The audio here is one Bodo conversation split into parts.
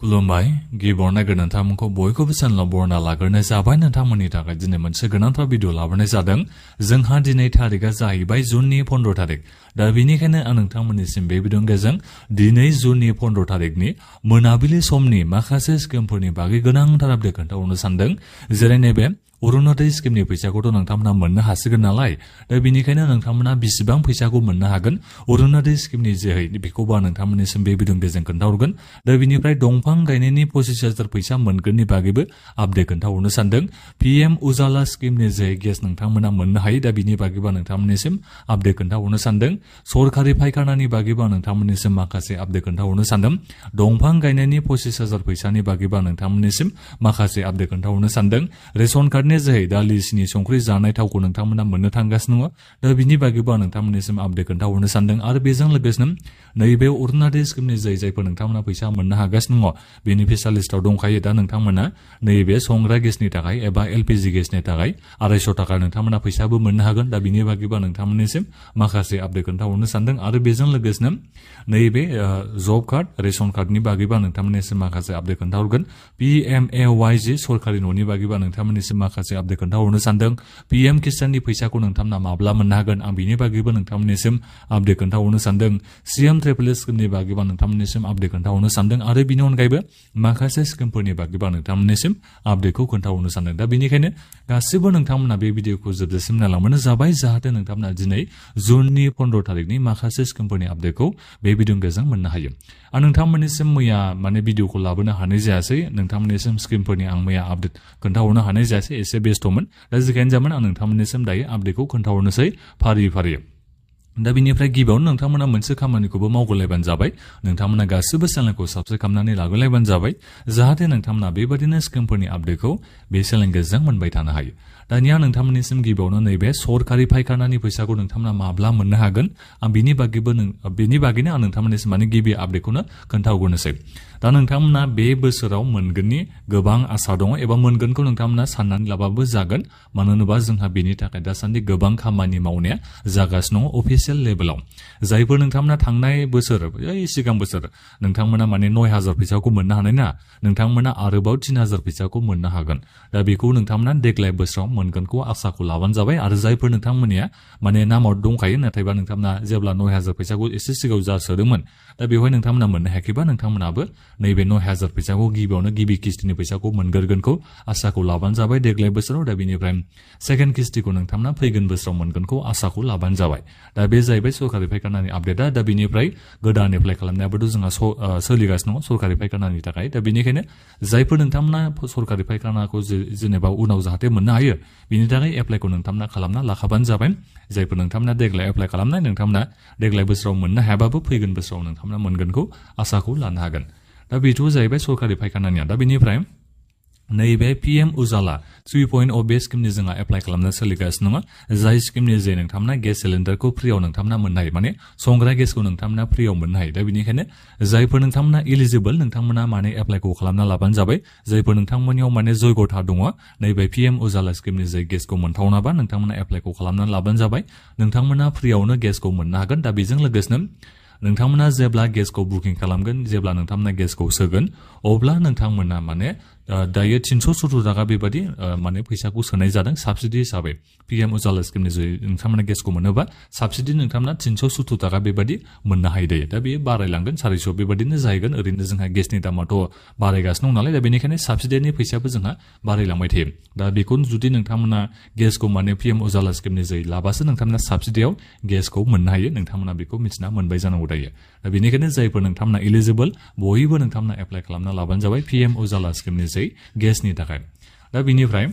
खुलुमबाय गिबियावनो नोंथांमोनखौ बयखौबो चेनेलाव बरायना लाग्रोनाय जाबाय। नोंथांमोननि थाखाय दिनै मोनसे गोनांथार भिडिअ लाबोनाय जादों। जोंहा दिनै थारिखआ जाहैबाय जुननि 15 थारिख। दा बेनिखायनो आं नोंथांमोननिसिम बे भिडिअनि गेजेरजों दिनै जुननि 15 थारिखनि मोनाबिलि समनि माखासे स्किमफोरनि बागै गोनांथार आपडेट खोन्थाहरनो सानदों। जेरै नैबे अरुणोदय स्किमनि फैसाखौथ' नोंथांमोना मोननो हासिगोन नालाय, दा बेनिखायनो नोंथांमोना बेसेबां फैसाखौ मोननो हागोन अरुणोदय स्किमनि जोहै बेखौबो आं नोंथांमोननिसिम बे भिडिअनि गेजेरजों खोन्थाहरगोन। दा बेनिफ्राय दंफां गायनायनि 25,000 फैसा मोनगोननि बागैबो आपडेट खोन्थाहरनो सानदों। PM उजाला स्किमनि जोहै गेस नोंथांमोना मोननो हायो। दा बिनि बागैबो नोंथांमोननिसिम आपडेट खोन्थाहरनो सानदों। सरकारि फायखानानि बागैबो नोंथांमोननिसिम माखासे आपडेट खोन्थाहरनो सानदों। दंफां गायनायनि 25,000 फैसानि बागैबो नोंथांमोननिसिम माखासे आपडेट खोन्थाहरनो सानदों। रेशन कार्डनि जोहै दालि सिनि संख्रि जानाय थावखौ नोंथांमोना मोननो थांगासिनो दङ। दा बिनि बागैबो नोंथांमोननिसिम आपडेट खोन्थाहरनो सानदों। आरो बेजों लोगोसेनो नैबे अरुणोदय स्किमनि जोहै जायफोर नोंथांमोना फैसा मोननो हागासिनो दङ बेनिफिसियारि लिस्टआव दंखायो। दा नोंथांमोना नैबे संग्रा गेसनि थाखाय एबा LPG गेसनि थाखाय 250 थाखा नोंथांमोना फैसाबो मोननो हागोन। दा बिनि बागैबो नोंथांमोननिसिम माखासे आपडेट खोन्थाहरनो सानदों। आरो बेजों लोगोसेनो नैबे जब कार्ड रेशन कार्डनि बागैबो नोंथांमोननिसिम माखासे आपडेट खोन्थाहरगोन। PMAYG सरकारि न'नि बागैबो नोंथांमोननिसिम माखासे आपडेट खोन्थाहरनो सानदों। PM किसाननि फैसाखौ नोंथांमोना माब्ला मोननो हागोन आं बिनि बागैबो नोंथांमोननिसिम आपडेट खोन्थाहरनो सानदों। CM ट्रिपल स्किमनि बागैबो नोंथांमोननिसिम आपडेट खोन्थाहरनो सानदों। आरो बिनि अनगायैबो माखासे स्किमफोरनि बागैबो नोंथांमोननिसिम आपडेटखौ खोन्थाहरनो सानदों। दा बेनिखायनो गासिबो नोंथांमोना बे भिडिअखौ जोबजासिम नायलांबानो जाबाय, जाहाथे नोंथांमोना दिनै जुननि 15 थारिखनि माखासे स्किमफोरनि आपडेटखौ बे भिडिअनि गेजेरजों मोननो हायो। आं नोंथांमोननिसिम मैया भिडिअखौ लाबोनो हानाय जायासै। नोंथांमोननिसिम स्किमफोरनि आं मैया आपडेट खोन्थाहरनो हानाय जायासै, एसे बेस्थ'मोन। दा जिखायनो जामोन आं नोंथांमोननिसिम दायो आपडेटखौ खोन्थाहरनोसै फारि फारि। दा बिनिफ्राय गिबियावनो नोंथांमोना मोनसे खामानिखौबो मावगोलायबानो जाबाय। नोंथांमोना गासिबो चेनेलखौ साबस्क्राइब खालामनानै लाग्रोलायबानो जाबाय, जाहाथे नोंथांमोना बेबादिनो स्किमफोरनि आपडेटखौ बे चेनेलनि गेजेरजों मोनबाय थानो हायो। दानिया नोंथांमोननिसिम गिबियावनो नैबे सरकारि फायखानानि फैसाखौ नोंथांमोना माब्ला मोननो हागोन आं बिनि बागैनो आं नोंथांमोननिसिम गिबि आपडेटखौनो खोन्थाहरनोसै। दा नोंथांमोना बे बोसोराव मोनगोननि गोबां आसा दङ, एबा मोनगोनखौ नोंथांमोना साननानै लाबाबो जागोन। मानो होनोबा जोंहा बेनि थाखाय दासान्दि गोबां खामानि मावनाया जागासिनो दङ अफिसियेल लेभेलाव। जायफोर नोंथांमोना थांनाय बोसोर सिगां बोसोर नोंथांमोना 9,000 फैसाखौ मोननो हानाय ना, नोंथांमोना आरोबाव 3,000 फैसाखौ मोननो हागोन। दा बेखौ नोंथांमोना देग्लाय बोसोराव मोनगोनखौ आसाखौ लाबानो जाबाय। आरो जायफोर नोंथांमोननिया नामाव दंखायो, नाथायबा नोंथांमोना जेब्ला 9,000 फैसाखौ एसे सिगाङाव जा सोदोंमोन, दा बेवहाय नोंथांमोना मोननो हायाखैबा नोंथांमोनाबो नैबे 9,000 फैसाखौ गिबि किस्तिनि फैसाखौ मोनगोरगोनखौ आसाखौ लाबानो जाबाय देग्लाय बोसोराव। दा बेनिफ्राय सेकेन्ड किस्तिखौ नोंथांमोना फैगोन बोसोराव मोनगोनखौ आसाखौ लाबानो जाबाय। दा बे जाहैबाय सरकारि फायखानानि आपडेटआ। दा बेनिफ्राय गोदान एप्लाइ खालामनायाबोथ' जोंहा सोलिगासिनो दङ सरकारि फायखानानि थाखाय। दा बेनिखायनो जायफोर नोंथांमोना सरकारि फायखानाखौ जेनेबा उनाव जाहाथे मोननो हायो, बिनि थाखाय एप्लाइखौ नोंथांमोना खालामना लाखाबानो जाबाय। जायफोर नोंथांमोना देग्लाय एप्लाइ खालामनाय, नोंथांमोना देग्लाय बोसोराव मोननो हायाबाबो फैगोन बोसोराव नोंथांमोना मोनगोनखौ आसाखौ लानो हागोन। दा बेथ' जाहैबाय सरकारि फायखानानिया। दा बेनिफ्राय नैबे PM उजाला 3.0 बे स्किमनि जोंहा एप्लाइ खालामनो सोलिगासिनो दङ। जाय स्किमनि जे नोंथांमोना गेस सिलिन्डारखौ फ्रियाव नोंथांमोना मोननो हायो, संग्रा गेसखौ नोंथांमोना फ्रियाव मोननो हायो। दा बेनिखायनो जायफोर नोंथांमोना इलिजिबोल नोंथांमोना एप्लाइखौ खालामना लाबानो जाबाय। जायफोर नोंथांमोननियाव जयगथा दङ नैबे PM उजाला स्किमनि जे गेसखौ मोनथावनाबा नोंथांमोना एप्लाइखौ खालामनानै लाबानो जाबाय। नोंथांमोना फ्रियावनो गेसखौ मोननो हागोन। दा बेजों लोगोसेनो नोंथांमोना जेब्ला गेसखौ बुकिं खालामगोन, जेब्ला नोंथांमोना गेसखौ सोगोन, अब्ला नोंथांमोना दायो 370 थाखा बेबादि फैसाखौ सोनाय जादों साबसिडि हिसाबै। PM उजाला स्किमनि जोहै नोंथांमोना गेसखौ मोनोबा साबसिडि नोंथांमोना 370 थाखा बेबादि मोननो हायो दायो। दा बेयो बारायलांगोन 400 बेबादिनो जाहैगोन। ओरैनो जोंहा गेसनि दामाथ' बारायगासिनो दं नालाय, दा बेनिखायनो साबसिडिनि फैसायाबो जोंहा बारायलांबाय थायो। दा बेखौनो जुदि नोंथांमोना गेसखौ PM उजाला स्किमनि जोहै लाबासो नोंथांमोना साबसिडियाव गेसखौ मोननो हायो। नोंथांमोना बेखौ मिथिना मोनबाय जानांगौ दायो। दा बेनिखायनो जायफोर नोंथांमोना इलिजिबोल बयबो नोंथांमोना एप्लाइ खालामना लाबानो जाबाय PM उजाला स्किमनि जोहै गेसनि थाखाय। दा बेनिफ्राय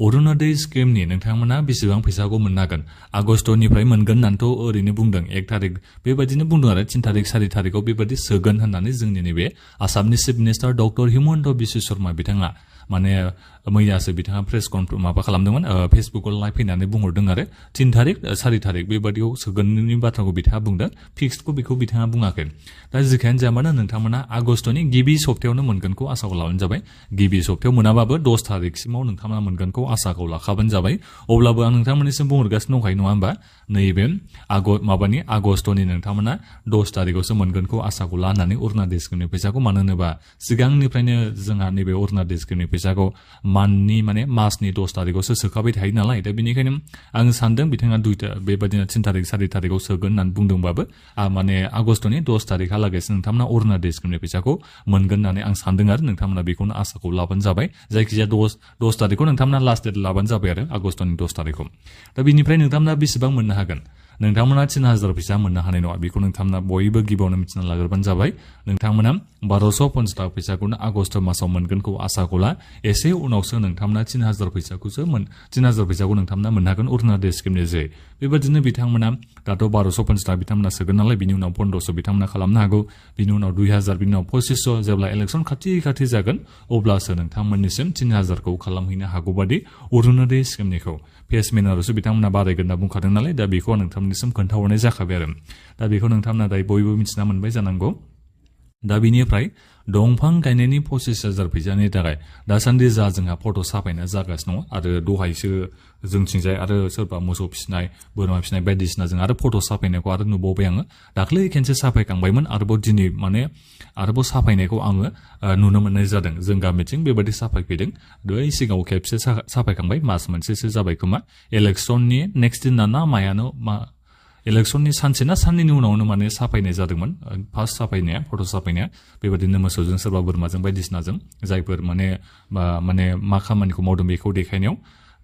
अरुणोदय स्किमनि नोंथांमोना बेसेबां फैसाखौ मोननो हागोन आगष्टनिफ्राय मोनगोन होननानैथ' ओरैनो बुंदों। 1 थारिख बेबायदिनो बुंदों आरो 3 थारिख 4 थारिखआव बेबायदि सोगोन होननानै जोंनि नैबे आसामनि chief minister doctor Himanta Biswa Sharma बिथाङा मैयासो बिथाङा प्रेस खालामदोंमोन, फेसबुकआव लाइभ फैनानै बुंहरदों आरो 3 थारिख 4 थारिख बेबादियाव सोगोननि बाथ्राखौ बिथाङा बुंदों। फिक्सखौ बेखौ बिथाङा बुङाखै। दा जिखायानो जाया मानो नोंथांमोना आगष्टनि गिबि सप्तायावनो मोनगोनखौ आसा खालामनाय जाबाय। गिबि सप्तायाव मोनाबाबो 10 थारिखसिमाव नोंथांमोना मोनगोनखौ मोनगोनखौ आसाखौ लाखाबानो जाबाय अब्लाबो आं नोंथांमोननिसिम बुंहरगासिनो दंखायो नङा होमबा नैबे आगस्टनि नोंथांमोना 10 तारिखआवसो मोनगोनखौ आसाखौ लानानै अरुणोदय स्किमनि फैसाखौ मानो होनोबा सिगांनिफ्रायनो जोंहा नैबे अरुणोदय स्किमनि फैसाखौ मासनि 10 तारिखआवसो सोखाबाय थायो नालाय दा बेनिखायनो आं सानदों बिथाङा बेबायदिनो 3 तारिख 4 तारिखआव सोगोन होननानै बुंदोंबाबो माने आगस्टनि 10 तारिखहालागैसो नोंथांमोना अरुणोदय स्किमनि फैसाखौ मोनगोन होननानै आं सानदों आरो नोंथांमोना बेखौनो आसाखौ लाबानो जाबाय जायखिजाया 10 तारिखखौ नोंथांमोना लास्ट डेट लाबानो जाबाय आरो आगस्टनि 10 तारिखखौ दा बिनिफ्राय नोंथांमोना बेसेबां मोननो हागोन नोंथांमोना 3000 फैसा मोननो हानाय नङा बेखौ नोंथांमोना बयबो गिबियावनो मिथिना लाग्रोबानो जाबाय नोंथांमोना 1250 थाखा फैसाखौनो आगस्ट मासाव मोनगोनखौ आसाखौ ला एसे उनावसो नोंथांमोना 3000 फैसाखौ नोंथांमोना मोननो हागोन अरुणोदय स्किमनि जे बेबायदिनो बिथांमोना दाथ' 1250 थाखा बिथांमोना सोगोन नालाय बिनि उनाव 1500 बिथांमोना खालामनो हागौ बिनि उनाव 2000 बिनि उनाव 2500 जेब्ला इलेक्सन खाथि जागोन अब्लासो नोंथांमोननिसिम 3000खौ खालामहैनो हागौ बादि अरुणोदय स्किमनिखौ फेस मेनारावसो बिथांमोना बारायगोन होनना बुंखादों नालाय दा बेखौ आं नोंथांमोननिसिम खोन्थाहरनाय जाखाबाय आरो दा बेखौ नोंथांमोना दायो बयबो मिथिना मोनबाय जानांगौ दा बिनिफ्राय दंफां गायनायनि 25000 फैसानि थाखाय दासान्दि जा जोंहा फट' साफायना जागासिनो दङ आरो दहायसो जोंथिंजाय आरो सोरबा मोसौ फिसिनाय बोरमा फिसिनाय बायदिसिना जों आरो फट' साफायनायखौ आरो नुबावबाय आङो दाख्लै खेनसे साफायखांबायमोन आरोबाव दिनै माने आरोबाव साफायनायखौ आङो नुनो मोननाय जादों जों गामिथिं बेबायदि साफायफैदों दै सिगाङाव खेबसे साफायखांबाय मास मोनसेसो जाबाय खोमा इलेक्सननि नेक्स्ट दिन ना मायानो इलेक्सननि सानसे ना साननैनि उनावनो माने साफायनाय जादोंमोन फार्स्ट साफायनाया फट' साफायनाया बेबायदिनो मोसौजों सोरबा बोरमाजों बायदिसिनाजों जायफोर माने मा खामानिखौ मावदों बेखौ देखायनायाव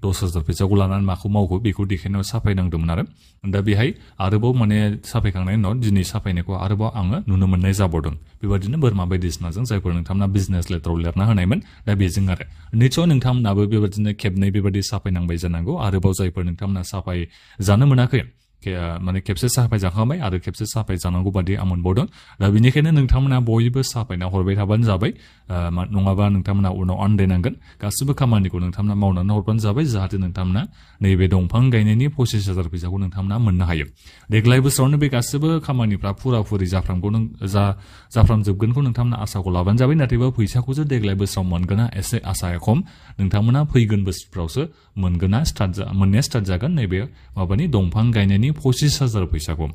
10000 फैसाखौ लानानै माखौ मावगौ बेखौ देखायनायाव साफायनांदोंमोन आरो दा बेहाय आरोबाव माने साफायखांनायनि उनाव दिनै साफायनायखौ आरोबाव आङो नुनो मोननाय जाबावदों बेबायदिनो बोरमा बायदिसिनाजों जायफोर नोंथांमोना बिजनेस लेटाराव लिरना होनायमोन दा बेजों आरो निस्सय नोंथांमोनाबो बेबायदिनो खेबनै बेबायदि साफायनांबाय जानांगौ आरोबाव जायफोर नोंथांमोना साफाय जानो मोनाखै माने खेबसे साफाय जाखांबाय आरो खेबसे साफाय जानांगौ बादि आं मोनबावदों दा बेनिखायनो नोंथांमोना बयबो साफायना हरबाय थाबानो जाबाय नङाबा नोंथांमोना उनाव आन्दायनांगोन गासिबो खामानिखौ नोंथांमोना मावनानै हरबानो जाबाय जाहाथे नोंथांमोना नैबे दंफां गायनायनि 25000 फैसाखौ नोंथांमोना मोननो हायो देग्लाय बोसोरावनो बे गासिबो खामानिफ्रा फुरि जाफ्रामजोबगोनखौ नोंथांमोना आसाखौ लाबानो जाबाय नाथायबा फैसाखौसो देग्लाय बोसोराव मोनगोना एसे आसाया खम नोंथांमोना फैगोन बोसोरफ्रावसो मोननाया स्टार्ट जागोन नैबे दंफां गायनायनि 25000 फैसाखौ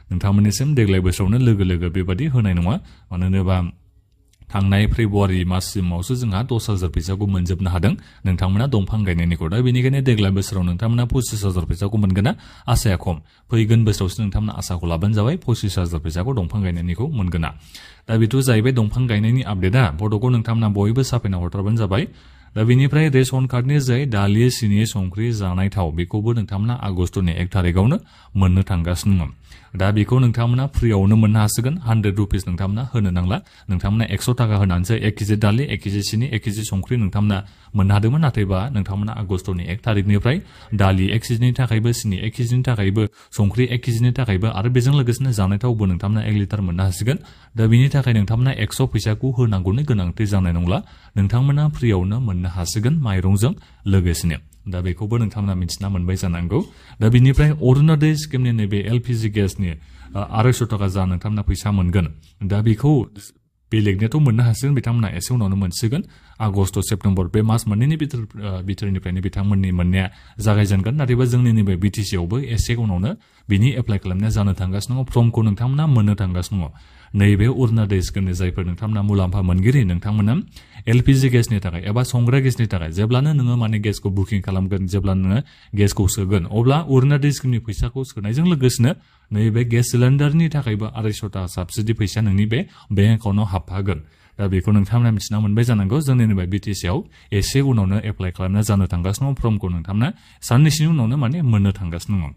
नोंथांमोननिसिम देग्लाय बोसोरावनो लोगो बेबादि होनाय नङा मानो होनोबा थांनाय फेब्रुवारि माससिमावसो जोंहा 10000 फैसाखौ मोनजोबनो हादों नोंथांमोना दंफां गायनायनिखौ दा बेनिखायनो देग्लाय बोसोराव नोंथांमोना 25000 फैसाखौ मोनगोना आसाया खम फैगोन बोसोरावसो नोंथांमोना आसाखौ लाबानो जाबाय 25000 फैसाखौ दंफां गायनायनिखौ मोनगोना दा बेथ' जाहैबाय दंफां गायनायनि आपडेटआ फट'खौ नोंथांमोना बयबो साफायना हरथारबानो जाबाय दा बेनिफ्राय रेशन कार्डनि जाय दालि सिनि संख्रि जानाय थाव बेखौबो नोंथांमोना आगस्टनि 1 तारिखआवनो मोननो थांगासिनो दङ दा बेखौ नोंथांमोना फ्रियावनो मोननो हासिगोन 100 रुपिस नोंथांमोना होनो नांला नोंथांमोना 100 थाखा होनानैसो 1 केजि दालि 1 केजि सिनि 1 केजि संख्रि नोंथांमोना मोननो हादोंमोन नाथायबा नोंथांमोना आगस्टनि 1 तारिखनिफ्राय दालि 1 केजिनि थाखायबो सिनि 1 केजिनि थाखायबो संख्रि 1 केजिनि थाखायबो आरो बेजों लोगोसेनो जानाय थावबो नोंथांमोना 1 लिटार मोननो हासिगोन दा बेनि थाखाय नोंथांमोना 100 फैसाखौ होनांगौनि गोनांथि जानाय नंला नोंथांमोना फ्रियावनो मोननो हासिगोन माइरंजों लोगोसेनो दा बेखौबो नोंथांमोना मिथिना मोनबाय जानांगौ दा बेनिफ्राय अरुणोदय स्किमनि नैबे एलपिजि गेसनि 250 थाखा जा नोंथांमोना फैसा मोनगोन दा बेखौ बेलेगनियाथ' मोननो हासिगोन बिथांमोना एसे उनावनो मोनसिगोन आगस्ट सेप्तेम्बर बे मास मोननैनि बिथोरनिफ्रायनो बिथांमोननि मोननाया जागायजेनगोन नाथायबा जोंनि नैबे बिटिसि आवबो एसे उनावनो बिनि एप्लाइ खालामनाया जानो थांगासिनो दङ फर्मखौ नोंथांमोना मोननो थांगासिनो दङ नैबे अरुणोदय स्किमनि जायफोर नोंथांमोना मुलाम्फा मोनगिरि नोंथांमोना एलपिजि गेसनि थाखाय एबा संग्रा गेसनि थाखाय जेब्लानो नोङो माने गेसखौ बुकिं खालामगोन जेब्ला नोङो गेसखौ सोगोन अब्ला अरुणोदय स्किमनि फैसाखौ सोनायजों लोगोसेनो नैबे गेस सिलिन्डारनि थाखायबो 250 थाखा साबसिडि फैसा नोंनि बे बेंक एकाउन्टाव हाबफागोन दा बेखौ नोंथांमोना मिथिना मोनबाय जानांगौ जोंनि नैबे बिटिसि आव एसे उनावनो एप्लाइ खालामना जानो थांगासिनो दङ फर्मखौ नोंथांमोना साननैसोनि उनावनो माने मोननो थांगासिनो दङ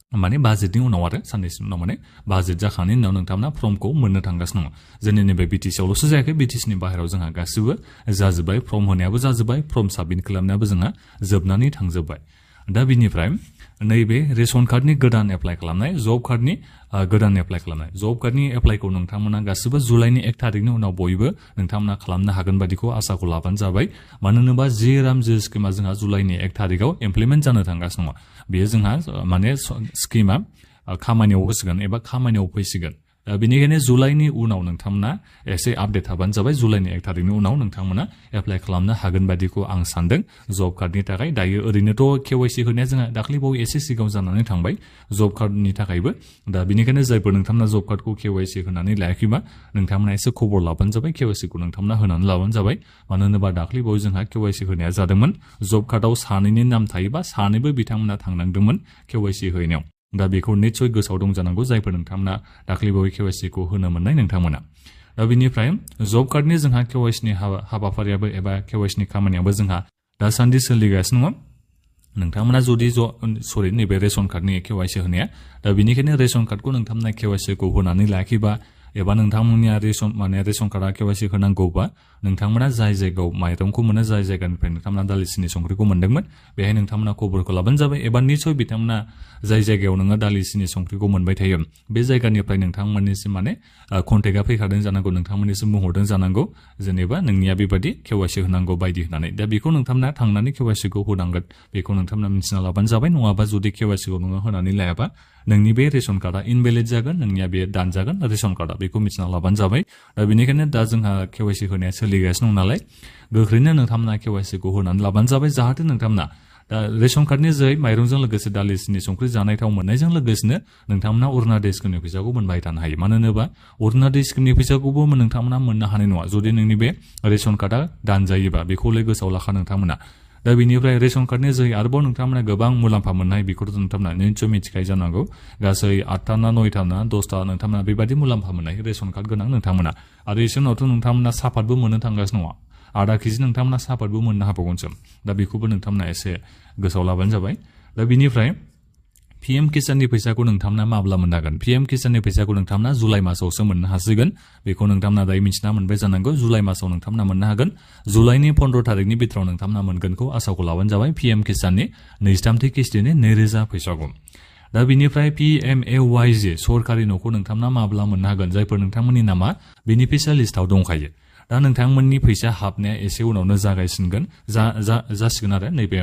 माने बाजेटनि उनाव आरो साननैसोनि उनाव माने बाजेट जाखांनायनि उनाव नोंथांमोना फर्मखौ मोननो थांगासिनो दङ जोंनि नैबे बिटिसि आवल'सो जायाखै बिटिसिनि बाहेरायाव जोंहा गासिबो जाजोब्बाय फर्म होनायाबो जाजोब्बाय फर्म साबमिट खालामनायाबो जोंहा जोबनानै थांजोब्बाय दा बिनिफ्राय नैबे रेशन कार्डनि गोदान एप्लाइ खालामनाय जब कार्डनि गोदान एप्लाइ खालामनाय जब कार्डनि एप्लाइखौ नोंथांमोना गासिबो जुलाइनि 1 तारिखनि उनाव बयबो नोंथांमोना खालामनो हागोन बादिखौ आसाखौ लाबानो जाबाय मानो होनोबा जि रामजि स्किमा जोंहा जुलाइनि 1 तारिखआव इमप्लिमेन्ट जानो थांगासिनो दङ बेयो जोंहा माने स्किमा खामानियाव होसिगोन एबा खामानियाव फैसिगोन बेनिखायनो जुलाइनि उनाव नोंथांमोना एसे आपडेट थाबानो जाबाय जुलाइनि 1 तारिखनि उनाव नोंथांमोना एप्लाइ खालामनो हागोन बायदिखौ आं सानदों जब कार्डनि थाखाय दायो ओरैनोथ' केवाइसि होनाया जोंहा दाख्लैबावै एसे सिगाङाव जानानै थांबाय जब कार्डनि थाखायबो दा बेनिखायनो जायफोर नोंथांमोना जब कार्डखौ केवाइसि होनानै लायाखैबा नोंथांमोना एसे खबर लाबानो जाबाय केवाइसिखौ नोंथांमोना होनानै लाबानो जाबाय मानो होनोबा दाख्लैबावै जोंहा केवाइसि होनाया जादोंमोन जब कार्डआव सानैनि नाम थायोबा सानैबो बिथांमोना थांनांदोंमोन केवाइसि होनायाव दा बेखौ निस्सय गोसोआव दं जानांगौ जायफोर नोंथांमोना दाख्लैबावै केवाइसिखौ होनो मोननाय नोंथांमोना दा बेनिफ्राय जब कार्डनि जोंहा केवाइसिनि हाबाफारियाबो एबा केवाइसिनि खामानियाबो जोंहा दासान्दि सोलिगासिनो दङ नोंथांमोना जुदि नैबे रेशन कार्डनि केवाइसि होनाया दा बेनिखायनो रेशन कार्डखौ नोंथांमोना केवाइसिखौ होनानै लायाखैबा एबा नोंथांमोननिया रेशन कार्डआ केवाइसि होनांगौबा नोंथांमोना जाय जायगायाव माइरंखौ मोनो जाय जायगानिफ्राय नोंथांमोना दालिसिनि संख्रिखौ मोनदोंमोन बेहाय नोंथांमोना खबरखौ लाबानो जाबाय एबा निस्सय बिथांमोना जाय जायगायाव नोङो दालिसिनि संख्रिखौ मोनबाय थायो बे जायगानिफ्राय नोंथांमोननिसिम माने कन्टेक्टआ फैखादों जानांगौ नोंथांमोननिसिम बुंहरदों जानांगौ जेनेबा नोंनिया बेबायदि केवाइसि होनांगौ बायदि होननानै दा बेखौ नोंथांमोना थांनानै केवाइसिखौ होनांगोन बेखौ नोंथांमोना मिन्थिना लाबानो जाबाय नङाबा जुदि केवाइसिखौ नोङो होनानै लायाबा नोंनि बे रेशन कार्डआ इनभेलिड जागोन नोंनिया बे दानजागोन रेशन कार्डआ बेखौ मिथिना लाबानो जाबाय दा बेनिखायनो दा जोंहा केवाइसि होनाया सोलिगासिनो दं नालाय गोख्रैनो नोंथांमोना केवाइसिखौ होनानै लाबानो जाबाय जाहाथे नोंथांमोना दा रेशन कार्डनि जोहै माइरंजों लोगोसे दालिसिनि संख्रि जानाय थाव मोननायजों लोगोसेनो नोंथांमोना अरुणोदय स्किमनि फैसाखौ मोनबाय थानो हायो मानो होनोबा अरुणोदय स्किमनि फैसाखौबो नोंथांमोना मोननो हानाय नङा जुदि नोंनि बे रेशन कार्डआ दानजायोबा बेखौलाय गोसोआव लाखा नोंथांमोना दा बेनिफ्राय रेशन कार्डनि जोहै आरोबाव नोंथांमोना गोबां मुलाम्फा मोननाय बेखौथ' नोंथांमोना निस्सय मिथिखायो जानांगौ गासै 8था ना 9था ना 10था नोंथांमोना बेबायदि मुलाम्फा मोननाय रेशन कार्ड गोनां नोंथांमोना आरो एसे उनावथ' नोंथांमोना सापातबो मोननो थांगासिनो नङा आधा केजि नोंथांमोना सापातबो मोननो हाबावगोनसो दा बेखौबो नोंथांमोना एसे गोसोआव लाबानो जाबाय दा बेनिफ्राय PM किसाननि फैसाखौ नोंथांमोना माब्ला मोननो हागोन PM किसाननि फैसाखौ नोंथांमोना जुलाइ मासावसो मोननो हासिगोन बेखौ नोंथांमोना दायो मिथिना मोनबाय जानांगौ जुलाइ मासाव नोंथांमोना मोननो हागोन जुलाइनि 15 तारिखनि बिथोराव नोंथांमोना मोनगोनखौ आसाखौ लाबानो जाबाय PM किसाननि 23थि किस्तिनि 2000 फैसाखौ दा बेनिफ्राय PMAYG सरकारि न'खौ नोंथांमोना माब्ला मोननो हागोन जायफोर नोंथांमोननि नामा बेनिफिसियाल लिस्टआव दंखायो दा नोंथांमोननि फैसा हाबनाया एसे उनावनो जासिगोन आरो नैबे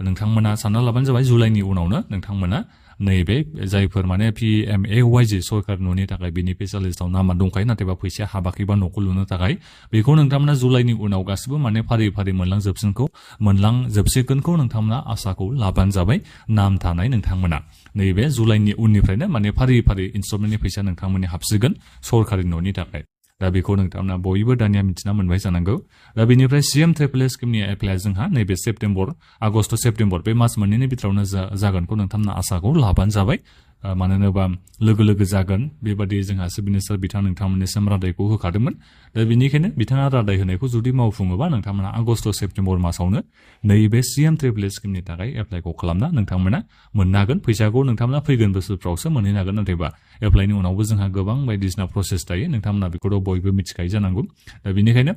नोंथांमोना सानना लाबानो जाबाय जुलाइनि उनावनो नोंथांमोना नैबे जायफोर माने PMAYG सरकार न'नि थाखाय बेनिफिसियाल लिस्टआव नामा दंखायो नाथायबा फैसा हाबाखैबा न'खौ लुनो थाखाय बेखौ नोंथांमोना जुलाइनि उनाव गासिबो माने फारि फारि मोनलांजोबसिगोनखौ नोंथांमोना आसाखौ लाबानो जाबाय नाम थानाय नोंथांमोना नैबे जुलाइनि उननिफ्रायनो माने फारि फारि इनस्टलमेन्टनि फैसा नोंथांमोननि हाबसिगोन सरकारि न'नि थाखाय दा बेखौ नोंथांमोना बयबो दानिया मिथिना मोनबाय जानांगौ दा बेनिफ्राय CM ट्रिपल स्किमनि एप्लाइआ जोंहा नैबे आगस्ट सेप्तेम्बर बे मास मोननैनि बिथोरावनो जागोनखौ नोंथांमोना आसाखौ लाबानो जाबाय मानो होनोबा लोगो लोगो जागोन बेबादि जोंहा चिफ मिनिस्टार बिथां नोंथांमोननिसिम रादायखौ होखादोंमोन दा बेनिखायनो बिथाङा रादाय होनायखौ जुदि मावफुङोबा नोंथांमोना आगस्ट सेप्तेम्बर मासावनो नैबे CM ट्रिपल स्किमनि थाखाय एप्लाइखौ खालामना नोंथांमोना मोननो हागोन फैसाखौ नोंथांमोना फैगोन बोसोरफ्रावसो मोनहैनो हागोन नाथायबा एप्लाइनि उनावबो जोंहा गोबां बायदिसिना प्रसेस थायो नोंथांमोना बेखौथ' बयबो मिथिखायो जानांगौ दा बेनिखायनो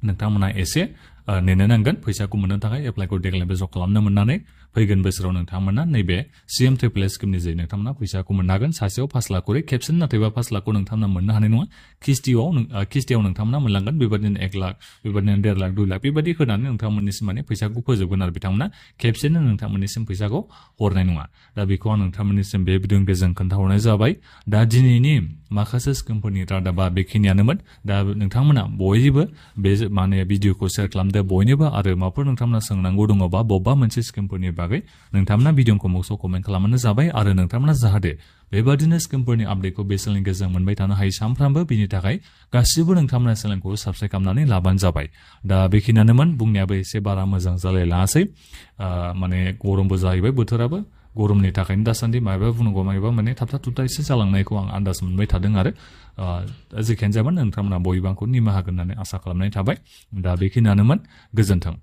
नोंथांमोना एसे नेनो नांगोन फैसाखौ मोननो थाखाय एप्लाइखौ देग्लाय ज' खालामनो मोननानै फैगोन बोसोराव नोंथांमोना नैबे CM ट्रिपल स्किमनि जोहै नोंथांमोना फैसाखौ मोननो हागोन सासेयाव 5 लाख करि खेबसेनो नाथायबा 5 लाखखौ नोंथांमोना मोननो हानाय नङा किस्तियाव नोंथांमोना मोनलांगोन बेबादिनो 1 लाख बेबादिनो 1.5 लाख 2 लाख बेबादि होनानै नोंथांमोननिसिम माने फैसाखौ फोजोबगोन आरो बिथांमोना खेबसेनो नोंथांमोननिसिम फैसाखौ हरनाय नङा दा बेखौ आं नोंथांमोननिसिम बे भिडिअनि गेजेरजों खोन्थाहरनाय जाबाय दा दिनैनि माखासे स्किमफोरनि रादाबा बेखिनियानोमोन दा नोंथांमोना बयबो बे माने भिडिअखौ शेयार खालामदो बयनोबो आरो माबाफोर नोंथांमोना सोंनांगौ दङबा बबेबा मोनसे स्किमफोरनि बागै नोंथांमोना भिडिअखौ मक्सआव कमेन्ट खालामबानो जाबाय आरो नोंथांमोना जाहाथे बेबादिनो स्किमफोरनि आपडेटखौ बे चेनेलनि गेजेरजों मोनबाय थानो हायो सानफ्रामबो बिनि थाखाय गासिबो नोंथांमोना चेनेलखौ साबस्क्राइब खालामनानै लाबानो जाबाय दा बेखिनियानोमोन बुंनायाबो एसे बारा मोजां जालायलाङासै माने गरमबो जाहैबाय बोथोराबो गरमनि थाखायनो दासान्दि माबा बुंनांगौ माबा माने थाबथा थुबथा एसे जालांनायखौ आं आन्दाज मोनबाय थादों आरो जेखियानो जाबाय नोंथांमोना बयबो आंखौ निमाहा होगोन होननानै आसा खालामनाय थाबाय दा बेखिनियानोमोन गोजोन्थों